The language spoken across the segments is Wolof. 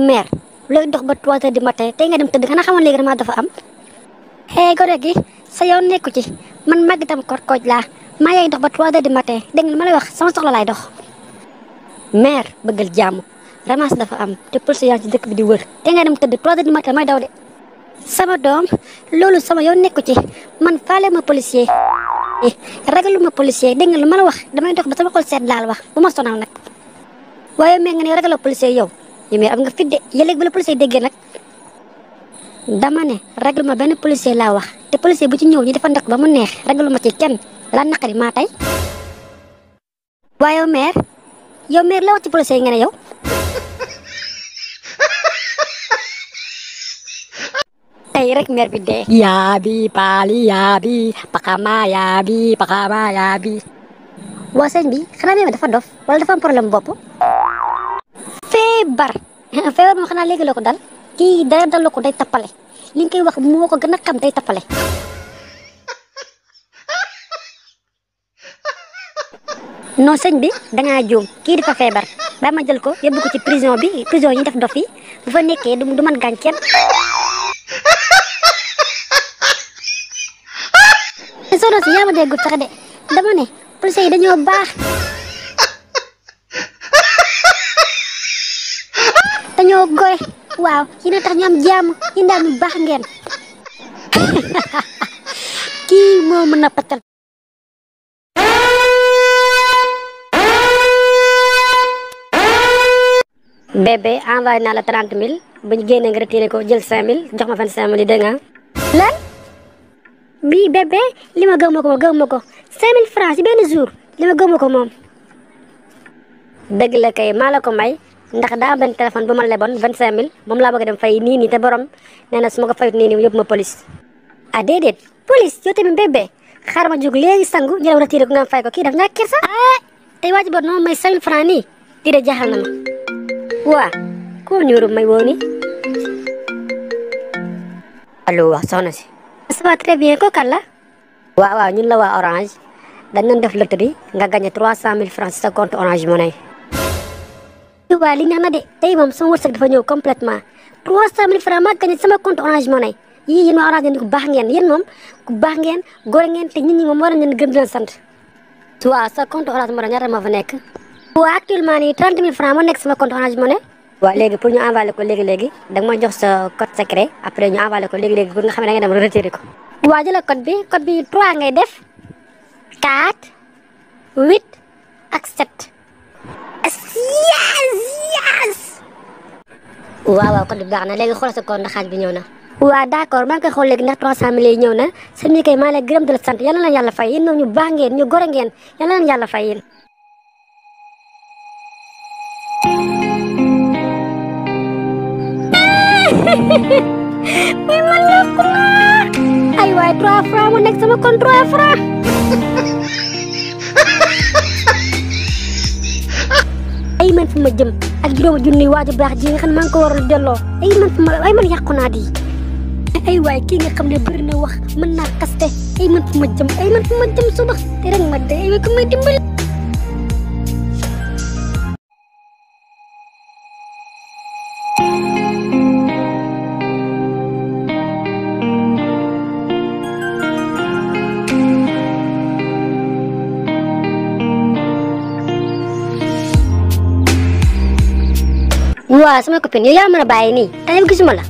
mère looy dox ba 3 heures du matin tey nga dem tëdd xanaa xamoon léegi dama dafa am. gone gi sa yoon nekku ci man màgg tam korkooj laa maa ngi dox ba 3 heures du matin dégg nga li ma lay wax sama soxla laay dox. mère bëggal jàmm ramas dafa am te police yaa ci dëkk bi di wër te nga dem tëdd 3 heures du matin may daw de. sama doom loolu sama yoon nekku ci man faale ma policier ragalu ma policier dégg nga lu ma la wax damay dox ba sama xol seet laal wax bu ma sonal nag. waaye mais nga ne ragaloo policier yow mais am nga fit de yëleeg ba la policier déggee nag dama ne ragalu ma benn policier laa wax te policier bu ci ñëw ñi dafa ndok ba mu neex ragalu ma ci kenn la naqari maa tey. waaye yow mère la wax ci policier yi nga ne yow. tey rek mère bi dee. yaabi paali yaabi pakama yaabi. waa sëñ bi xanaa mère dafa dof wala dafa am problème bopp. feebar moom xanaa léegi la ko dal kii dara dal ko day tappale li nga koy wax moo ko gën a xam day tappale. non sëñ bi dangaa juum kii dafa feebar ba ma jël ko yóbbu ko ci prison yi ñu def dof yi bu fa nekkee du mën gaañ kenn. soxna si yaa ma déggut sax de dama ne policiers yi dañoo baax dañoo goy waaw yéen a tax ñu am jàmm yéen daal ñu baax ngeen. kii moo mën a patal. bébé envoyé naa la 30 000 bu ñu génnee nga retiré ko jël 5 000 jox ma 25 000 yi dégg nga. lan bii bébé li ma gëm ma ko 5 000 francs ci benn jour li ma gëm ma ko moom. dëgg la kay maa la ko may ndax daa am benn téléphone bu ma leboon 25 000 moom laa bëgg a dem fay nii te borom nee na su ma ko fayut nii yóbbu ma police. ah déedéet police yow tamit bébé xaaral ma jóg léegi sangu ñu dem retiré ko nga fay ko kii daf ñàkk kersa. tey waa ji boot noonu may 5 000 francs nii di de jaaxal na ma. waa ko numéro may woo ni allo wax soxna si. ça va très bien ko kan la. waaw ñun la waa Orange dañ doon def loterie nga gagné 300 000 francs ci sa compte Orange Money. waa li neex na de tey moom sama wërsëg dafa ñëw complètement 300 000 francs maa gagné sama compte Orange Money yii yéen waa Orange ni ku baax ngeen yéen moom ku baax ngeen góor ngeen te nit ñi moom war nañu gëm di leen sant. waaw sa compte Orange Money ñaata moo fa nekk. waaw actuellement nii 30 000 francs moo nekk sama compte Orange Money. waaw léegi pour ñu envoyer ko léegi da nga ma jox sa code secret après ñu envoyer ko léegi pour nga xam ne da nga dem retirer ko. waaw jëlal code bi 3 ngay def 4 8 ak 7. yes. waaw code bi baax na léegi xoolal sa compte ndax xaaj bi ñëw na. waaw d'accord maa ngi koy xool léegi ndax 300 000 yi ñëw na seen ñi koy maa lay gërëm di la sant yàlla na yàlla fay yéen ñu baax ngeen ñu gore ngeen yàlla na yàlla fay yéen. mais man yokku naa ay waay 3 francs mu nekk sama compte 3 francs. ay man fu ma jëm ak juróomi junni waaju baax ji nga xam ne maa ngi ko waral delloo ay man yàqu naa di ay waay kii nga xam ne bëri na wax mën naa kaste ay man fu ma jëm suba te rek ma de ay waay ko may dimbali. waaw sama copine yow yaa mën a bàyyi nii tey gisuma la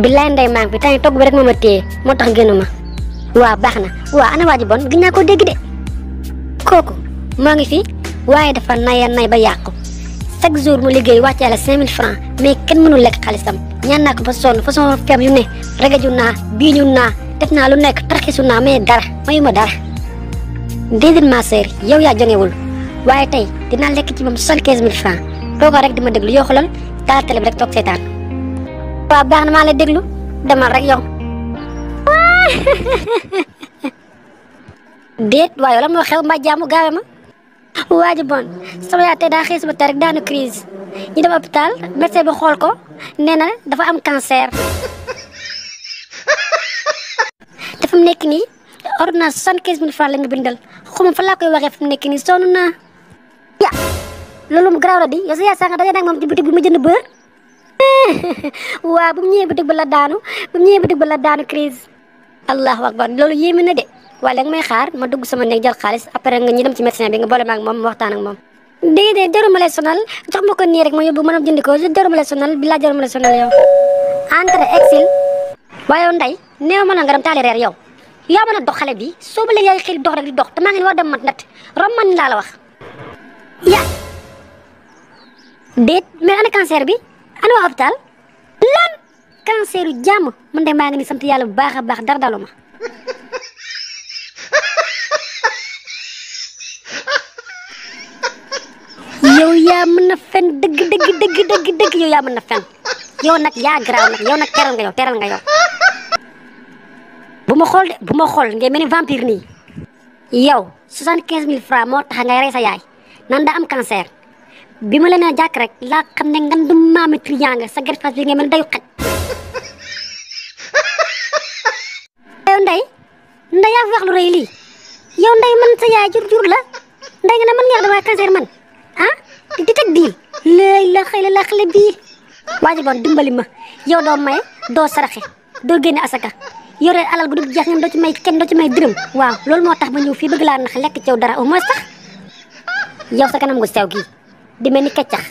billaay ndey maa ngi fi tey togg bi rek moo ma téye moo tax génnuma. waaw baax na waaw ana waa ji bon gis naa koo dégg de kooku moo ngi fi waaye dafa nay ba yàqu chaque jour mu liggéey wàccee la 5 000 francs mais kenn mënul lekk xaalisam ñaan naa ko ba sonn façon feem yu ne regaju naa biiñu naa def naa lu nekk tarxisu naa mais dara mayuma dara. déedéet ma sœur yow yaa jongewul waaye tey dinaa lekk ci moom 75 000 francs tooga rek di ma déglu yoo xoolal taal télé bi rek toog seetaan. waaw baax na maa lay déglu demal rek yow. déet waaye lan moo xew mbaa jaamu gaawe ma. waa ji bon sama yaay tey daa xëy suba tey rek daanu crise ñu dem hôpital médecin bi xool ko nee na dafa am cancer. te fu mu nekk nii ordonnance 75 000 francs lañ ma bindal xuma fa laa koy waxee fu mu nekk nii sonn naa. loolu mu garaaw la di yow sa yaay sànq daje nag moom ci boutique bi ma jënd beurre waa bu mu ñëwee boutique ba la daanu crise. allahu akbar loolu yéeme na de. waaye léegi may xaar ma dugg sama néeg jël xaalis après nga ñu dem ci médecin bi nga boole ma ak moom ma waxtaan ak moom. déedéet jaruma lay sonal jox ma ko nii rek ma yóbbu ma dem jëndi ko jaruma lay sonal bilaa jaruma lay sonal yow. entre exil. waaye yow Ndeye néew ma na nga dem taali reer yow. yaa mën a dox xale bi soo ba léegi yaa ngi xëy dox rek di dox te maa ngi war dem mat nat rom man laa la wax. ya déet mais ana cancer bi ana waa hôpital lan cancer yu jàmm man de maa ngi ni sant yàlla bu baax a baax dara dalu ma. yow yaa mën na fen dëgg yow yaa mën na fen yow nag yaa garaaw nag yow nag teral nga yow. bu ma xool ngay mel ni vampire nii. yow 75 000 francs moo tax ngay rey sa yaay nan daa am cancer bi ma la nee jàkk rek laa xam ne ngan du maami triangle nga sa gerfas bi ngay mel dayu xaj. yow Ndeye yaa fi wax lu rëy lii yow Ndeye man sa yaay jur la Ndeye nga ne man nga wax dama cancer man ah di teg diil léegi la xale bii. waaji bon dimbali ma yow doo maye doo saraxe doo génne asaka yore alal gu dul jeex ngeen doo ci may dërëm waaw loolu moo tax ma ñëw fii bëgg laa nax lekk ci yow dara au moins sax yow sa kanam gu sew gii di mel ni keccax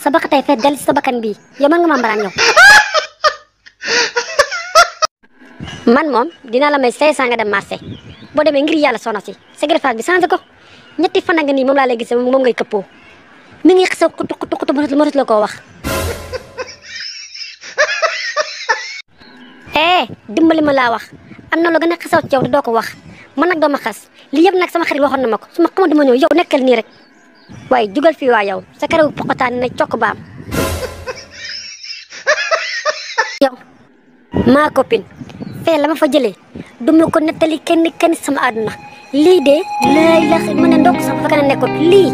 sa baxa tey fee del sa bakkan bii yow mën nga ma mbaraan yow. man moom dinaa la may 500 nga dem marché boo demee ngir yàlla soxna si sa greffage bi changé ko ñetti fan nga nii moom laa lay gisee moom ngay këppoo mi ngi xew xutu mënut la koo wax. dimbali ma laa wax am na lu gën a xesaw ci yow te doo ko wax man nag doo ma xas li yëpp nag sama xarit waxoon na ma ko su ma xamoon dama ñëw yow nekkal nii rek waaye jugal fii waa yow sa karaw poqotaan ne cokk baam. yow maa copine fee la ma fa jëlee du ma ko nettali kenn sama àdduna lii de lay la mën ne ndokk sax fa gën a nekkoon lii.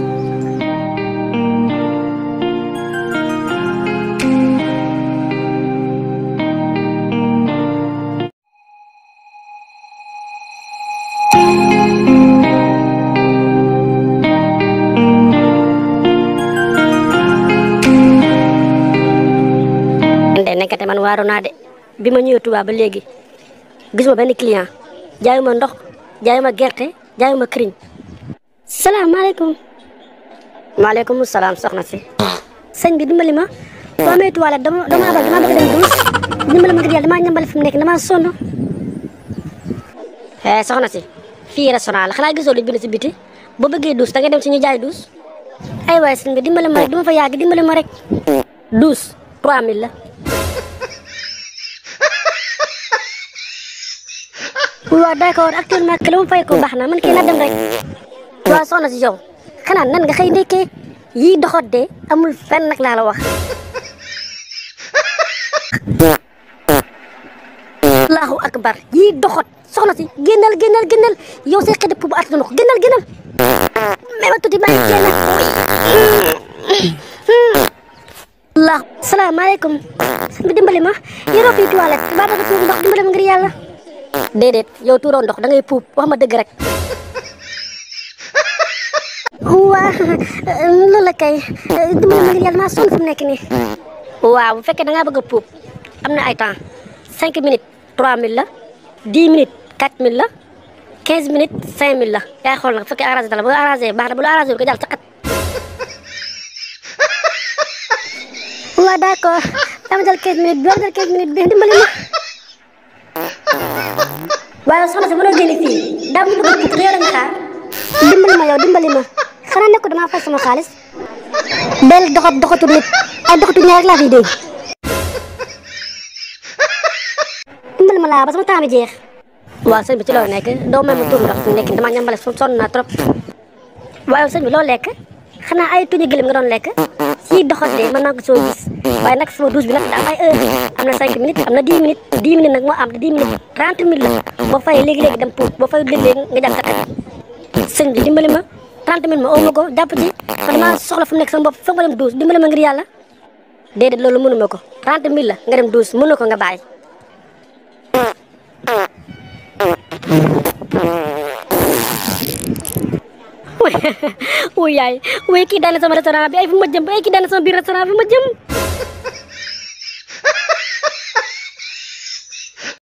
nekkate man waaru naa de bi ma ñëwee Touba ba léegi gisuma benn client jaayuma ndox jaayuma gerte jaayuma këriñ. salaamaaleykum. maaleykum salaam soxna si. sëñ bi dimbali ma soo amee toilette dama bëgg dem douche dimbali ma ngir yàlla damaa ñambale fi mu nekk damaa sonn. soxna si fii restaurant la xanaa gisoo lu bind si biti boo bëggee douche da ngay dem si ñu jaay douche. ay waay sëñ bi dimbali ma rek duma fa yàgg dimbali ma rek. douche 3000 la. waaw d'accord actuellement ki la ma fay ko baax na man kii na dem rek. waaw soxna si yow xanaa nan nga xëy ndekkee yii doxat de amul fenn nag laa la wax. allahu akbar yii doxat soxna si génnal yow say xëy bu at na ko génnal. mais ma tuuti maa ngi génn. allah salaamaaleykum. sëñ bi dimbali ma yoroo fii toilette ba bëgg tuur ndox dimbali ma ngir yàlla. déedéet yow tuuroo ndox da ngay puub wax ma dëgg rek. waa loolu la kay dimbali ma ngir yàlla maa sonn fu mu nekk nii. waaw bu fekkee da ngaa bëgg a puub am na ay temps 5 minutes 3000 la 10 minutes 4000 la 15 minutes 5000 la yaay xool nag bu fekkee arrangé la bu arrangé baax na bu la arrangé ko jàll caqat. waaw d'accord dama jël 15 minutes bi dimbali ma. waaye soxna si mënoo génne fii daa mu bëgg a yow la nga xaar. dimbali ma xanaa nekk damaa fay sama xaalis. benn doxatu nit ay doxatu ñaar rek laa fiy dégg. dimbali ma laa ba sama temps bi jeex. waaw sëñ bi ci loolu nekk doo may ma tuur ndox fi nekk damaa ñambale sonn naa trop. waaye sëñ bi loo lekk xanaa ay tuñu gëlëm nga doon lekk si doxat de mën naa ko soo gis waaye nag sama douche bi nag daa am ay heure am na 5 minutes am na 10 minutes 10 minutes nag moo am te 10 minutes 30 minutes la boo fayee léegi dem puut boo fayee léegi nga jàpp sa xel. sëñ bi dimbali ma 30 minutes ma oo ma ko jàpp ci man damaa soxla fu mu nekk sama bopp foog ma dem douche dimbali ma ngir yàlla. déedéet loolu mënu ma ko 30 minutes la nga dem douche mënu ko nga bàyyi. wuy yaay wuy kii daane sama restaurant bi ay fu ma jëm ay kii daane sama biir restaurant bi ma jëm.